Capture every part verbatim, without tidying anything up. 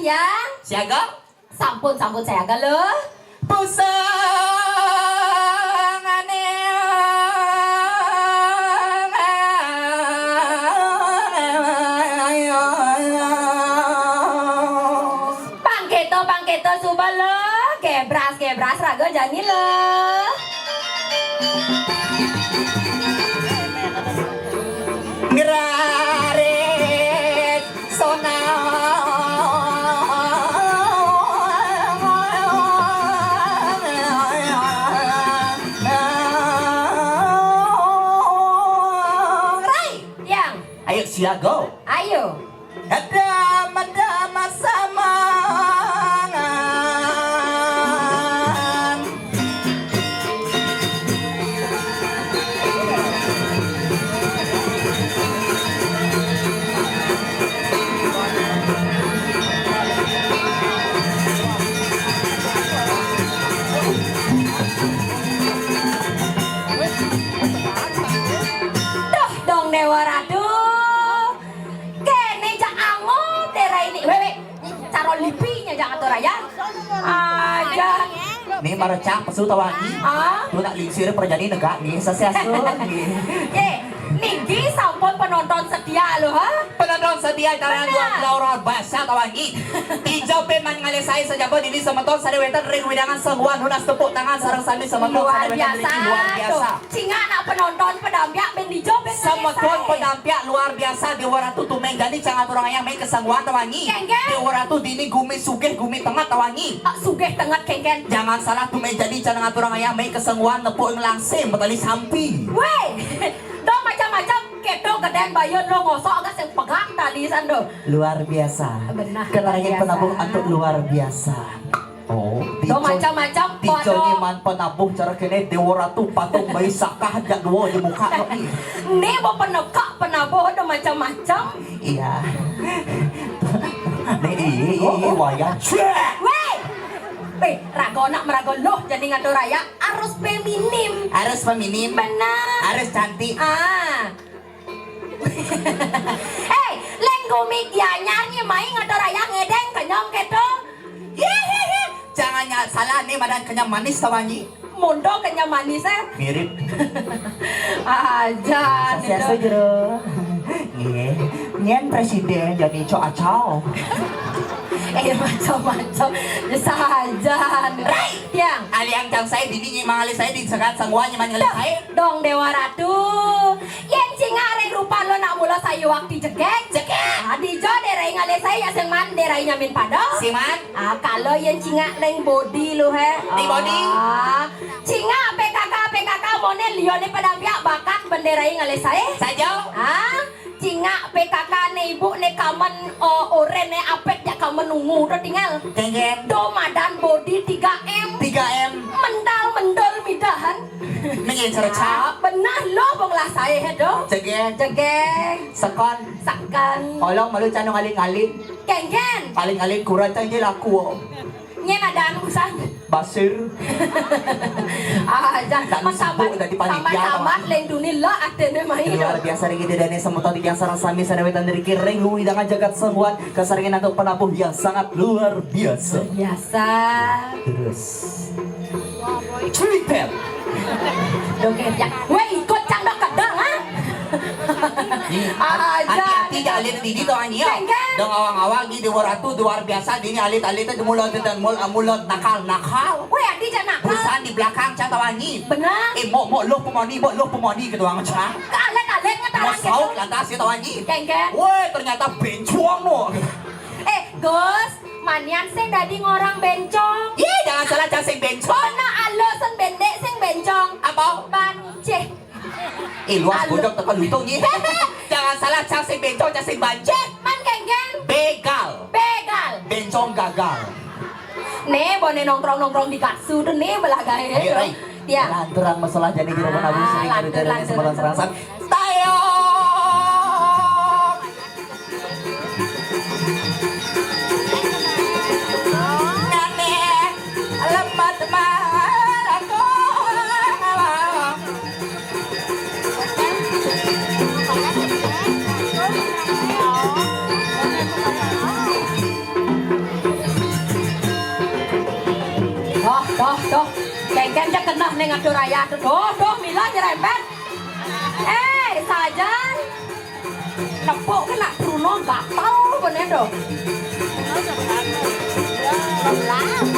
Yang? Siaga? Sampun, sampun siaga lho. Pusangane. Pang keto, pang keto suba lho. Gebras, gebras raga jani lho. Ngrarit sonang. Rai, yang. Ayo siaga. Ayo. Ada mada masamangan. Duh, dong Dewa Ratu. Kene jak angot daerah ini. Wewe, caro lipinya jak atur aja. Aja. Nih merecak pesu tawangi. Ah? Tuh nak lingsir perjani negak nih, sesiasu nih. Ye, niki sampun penonton setia loh, ha? Penonton setia kalian luar biasa tawangi. Tijo pe man ngalih sae sajaba dini semeton sane wenten ring wewidangan sangguan nunas tepuk tangan sareng sami semeton sane wenten ring luar biasa. Cingak nak penonton pedampiak ben ijo ben semeton pedampiak luar biasa Dewa Ratu tumeng jani cang aturang ayah mai kesangguan tawangi. Kengken. Dewa Ratu dini gumi sugih gumi tenget tawangi. Ah, sugih tenget kengken. Jangan salah tumeng jani cang aturang ayah mai kesangguan nepuk ing langsing betali sampi. Weh, do macam-macam keto geden bayun lo ngosok agak sing pegang tali san do. Luar biasa. Benar. Kenaringan penabuh antuk luar biasa. Oh, do macam-macam, tijo ni man penabuh cara kene Dewa Ratu patung bayi sakah jak dua di muka kami. Ni bo penekak penabuh do macam-macam. Iya. Ni i i wayah. Weh. Weh, raga nak meraga loh jani ngatur raya harus feminim. Harus feminim. Benar. Harus cantik. Ah. Hei, leng gumi gianyar nyi mai ngatur raya ngedeng kenyong keto. Hihihi. Jangan nya salah ni madan kenyang manis tawangi. Mondo kenyang manis eh. Mirip. Aja. Sukses jero. Nggih. Nyen presiden jadi cok acau. Eh macam-macam. Saja. Rai. Yang. Aliang cang saya dini nyi mangalih saya di sekat sangguan nyi mangalih saya. Dong Dewa Ratu. Yen cingak ring rupan lo nak mula sayu wakti jegeg. Jegeg. Ah, dijo derai ngalih sae ya sing man derai nyamin pada. Sing man. Ah, kalau yen cingak ring bodi lo he. Ring bodi. Ah, cingak P K K P K K mone lione pedampiak bakat ben derai ngalih sae. Saja. Ah, cingak P K K ne ibu ne kamen, oh, oren ne apet jak kamen ungu to tinggal. Kengken. Do madan bodi tiga M. Tiga M. Mendal mendol midahan. Niki cerca. Ah, benah lo bong lah sae he do. Jegeg. Jegeg. Sekon. Sekon. Olong malu canu ngalin-ngalin. Kengken. Paling-paling kurang cang je laku. Nyen ada anu san. Basir. Ah, jan. Sambat dadi panitia, sambat leng duni lo atene mai. Luar biasa ring ida dane semeton tiang sareng sami sane wetan riki ring wewidangan jagat sangguan kasaringan antuk penabuh yang sangat luar biasa. Biasa. Terus. Cerita. Oke, ya. Weh, ikut cang dok kedang, ha? Ih, ah, hati-hati ja alit didi to anyi ya. Dong awang-awang di Dewa Ratu luar biasa dini alit-alit itu mulut dan mul mulut nakal-nakal. Weh, adi ja nakal. Busan di belakang cang tawangi. Benar. Eh, mok mok lo pemoni, mok lo pemoni gitu ang cang. Ke alit-alit ngetaran. Masaut lantas ya tawangi. Kengken. Weh, ternyata bencong no. Eh, Gus, manian sing dadi ngorang bencong. Ih, jangan salah cang sing bencong. Pernah alus sen bendek sing bencong. Apa? Bancih. Eh, luas bodok teko lutung ye. Jangan salah cang sing bencong, cang sing bancih. Man kengken. Begal. Begal. Bencong gagal. Ne bone nongkrong-nongkrong di katsu tuh ne belah gae. Ayo, Rai. Ya. Lanturang masalah jadi jero menawi sering lantur, dari lantur, sebelah lantur. Serasa. Tayo. Ngane lemet marako. Kén ja keneh ning ngatur ayah to. Doh, doh, mila nyerempet. Eh, sajan. Nepuk kena Bruno gatal bener doh. Belas.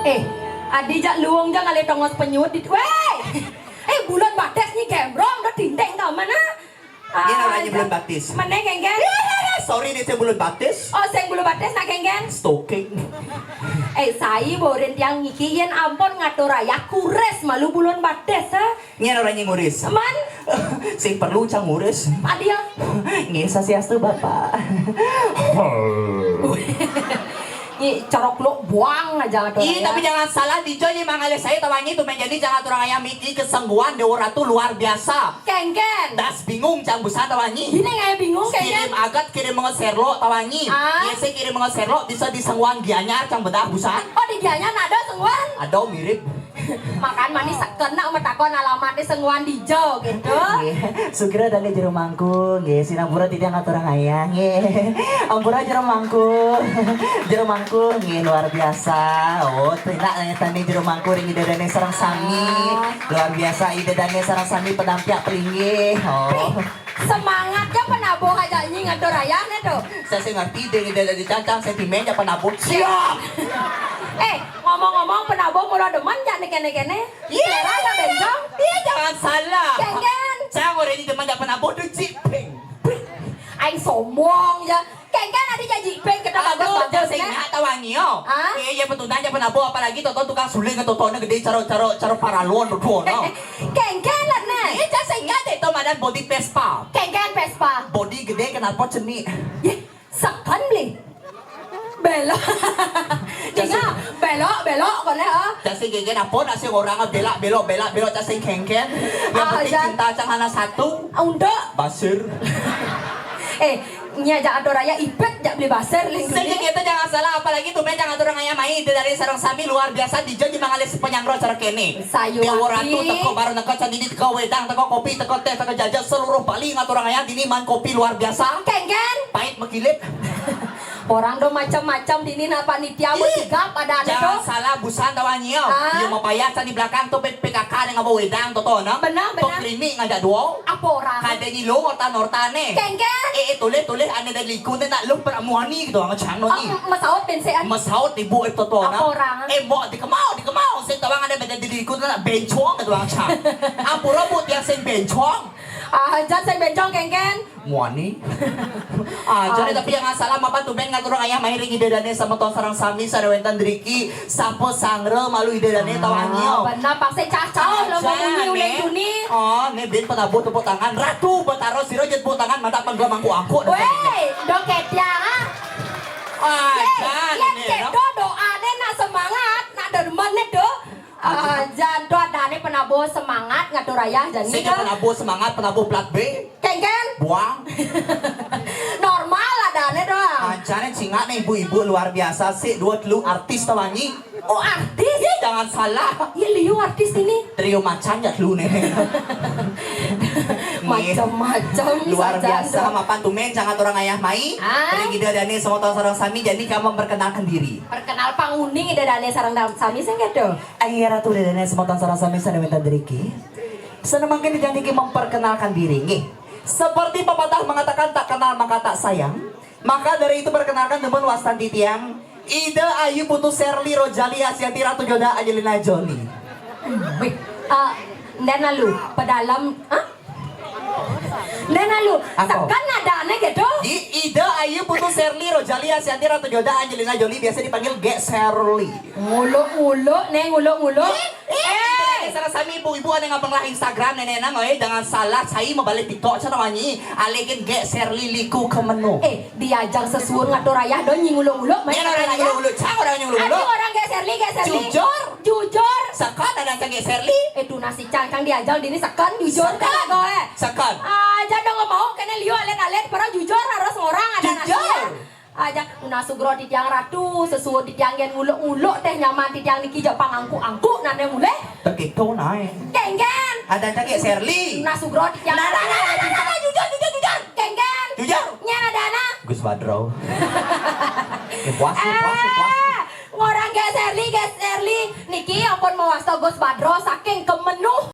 Eh, adi jak luung ja ngalih tongos penyut dit. Weh! Eh, bulan batis nyi gembrong, dah tindeng ka mana? Ini namanya bulan batis. Mana, Kengken? Sorry nih, saya bulan batis. Oh, sing bulan batis, nak, Kengken? Stalking. Eh, sai borin tiang niki, yen ampun ngatur ayah, kures malu bulan batis, ha? Nyen orang nyi nguris. Man? Sing perlu cang nguris. Adia. Nggih, sasiastu, Bapak. Nyi corok lu buang aja tuh. Ih, tapi jangan salah, dijo nyi mangalih saya tawangi tuh menjadi jangan turang ayam iki kesengguan Dewa Ratu luar biasa. Kengken. Das bingung cang busan tawangi. Ini nggak bingung, Kengken. Kirim agat, kirim mengeserlo tawangi. Ah. Yese kirim mengeserlo bisa disengguan Gianyar cang bedah busan. Oh, di Gianyar ada sengguan? Ada mirip. Makan manis seken nak metakon alamatnya sengguan dijo gitu. Nggih, sugra dane jero mangku, nggih, sinampura titiang aturang ayah, nggih. Ampura jero mangku. Jero mangku, nggih, luar biasa. Oh, trinak ngetani jero mangku ring Ida Dane sareng sami. Luar biasa, Ida Dane sareng sami penampiak pelinggih. Oh. Semangatnya penabuh aja nyi ngatur ayah nih tuh. Saya sih ngerti deh, Ida Dane cacang sentimen ya penabuh. Siap. Eh, ngomong-ngomong penabuh mula demen jak nih kene-kene. Iya. Selera ya bencong. Iya, jangan salah. Kengken. Cang orang ini demen jak penabuh tuh ciping. Aing sombong ya. Kengken ada janji peng kita bagus-bagus ya. Aduh, jangan sing nggak tawangi yo. Ah? Iya, iya, petundang aja penabuh, apalagi toto tukang suling, totone gede, caro, caro, caro paralon, totone. Kengken lah nih. Iya, jangan sing nggak deh, to madan body Vespa. Kengken Vespa. Body gede, kenal pot ceni. Yeh, seken beli. Belok. Jangan belok, belok, kone, oh. Jangan sing gege, napa, nasi orang belak, belok, belak, belok, jangan sing kengken. Yang penting cinta cang hana satu. Untuk. Basir. Eh, Nyi ajak atur ayah ipet jak beli basir ling. Sing kita jangan salah, apalagi tumben jangan atur ayah mai Ida Dane sareng sami luar biasa dijo di mangalih sepanjang roh cara kene. Sayuwati. Dewa Ratu teko baru teko candini teko wedang teko kopi teko teh teko jajan seluruh Bali ngatur ayah dini man kopi luar biasa. Kengken. Pahit mekilip. Orang do macam-macam dini nak panitia mau sigap ada ane. Jangan salah busan tawangi yo. Ah. Yo mapayah di belakang tu P K K dengan bawa wedang tu tu nah. Benar, benar. Pengklinik ngajak dua. Apa orang? Kada nyilu ortan-ortane. Kengken. Eh, eh, tulis, tulis, ane dari liku ni nak lu peramuani gitu, orang cang ni. Oh, masaut bensean. Masaut ibu itu tu, nah. Apa orang? Eh, mau dikemau, dikemau. Saya tahu ada beda diri ikut nak bencong gitu, orang cang. Ampura bu, tiang sing bencong. Ah, jangan sing bencong, Kengken. Muani. Ah, jadi tapi yang salah apa tuh ben ngatur ayah mai ring Ida Dane sama tuan sarang sami sare wenten driki. Sapa sangre malu Ida Dane tawangi yo. Benar, pasti cacau lo bunyi uleng tuni. Oh, ne bin penabuh tepuk tangan. Ratu Betara sira jet tepuk tangan mata penggemang ku angkuk. Weh, doket ya. Ah, jan, yen kedo doane nak semangat, nak derman do. Ah, jan do adane penabuh semangat ngatur ayah jani. Sing penabuh semangat, penabuh plat B. Kengken. Buang. Normal adane doang. Ancane cingak nih ibu-ibu luar biasa sih, dua telu artis tawangi. Oh, artis? Iya, jangan salah. Iya, liu artis ini. Trio macan ya telu nih. Macam-macam. Luar biasa, mapan tumen jangan orang ayah mai. Ah. Ring Ida Dane sama tuan sarang sami, jadi kamu memperkenalkan diri. Perkenal panguning Ida Dane sarang sami sing kedo. Ayah Ratu Ida Dane sama tuan sarang sami sana minta driki. Sana mungkin jangan memperkenalkan diri, nggih. Seperti pepatah mengatakan tak kenal maka tak sayang. Maka dari itu perkenalkan demen wastan titiang Ida Ayu Putu Serli Rojali Asianti Ratu Joda Angelina Jolie. Wih, eh, dan lalu pedalam, ah? Dan lalu, apa? Tekan nadane gitu. Di Ida Ayu Putu Serli Rojali Asianti Ratu Joda Angelina Jolie biasa dipanggil Gek Serli. Nguluk-nguluk, neng nguluk-nguluk. Eh, eh, Terus sami ibu-ibu ada ngabang lah Instagram nenek nang, eh, jangan salah, saya mau balik TikTok, cara wanyi, alikin gek Serli liku ke menu. Eh, diajang sesuur ngatur ayah, don nyi nguluk-nguluk, main. Orang nguluk-nguluk, cang orang nguluk-nguluk. Aduh, orang gek Serli, gek Serli. Jujur. Jujur. Sekan ada cang gek Serli. Eh, tuh nasi cang, cang diajang dini sekan, jujur. Sekan. Kan, eh. Sekan. Aja dong mau, kena liu alit-alit, padahal jujur harus ngorang ada nasi. Jujur. Aja, una sugro titiang ratu, sesuur titiang gen nguluk-nguluk teh nyaman titiang niki ja pangangkuk-angkuk nane mulih. Tekito nae. Kenggen. Ada cake Serli. Una sugro titiang. Nah, nah, nah, nah, nah, nah, jujur, jujur, jujur. Kenggen. Jujur. Nyen ada na. Gus Badro. Eh, puas, eh, puas, puas. Ngorang gek Serli, gek Serli. Niki ampun mawasta Gus Badro saking Kemenuh.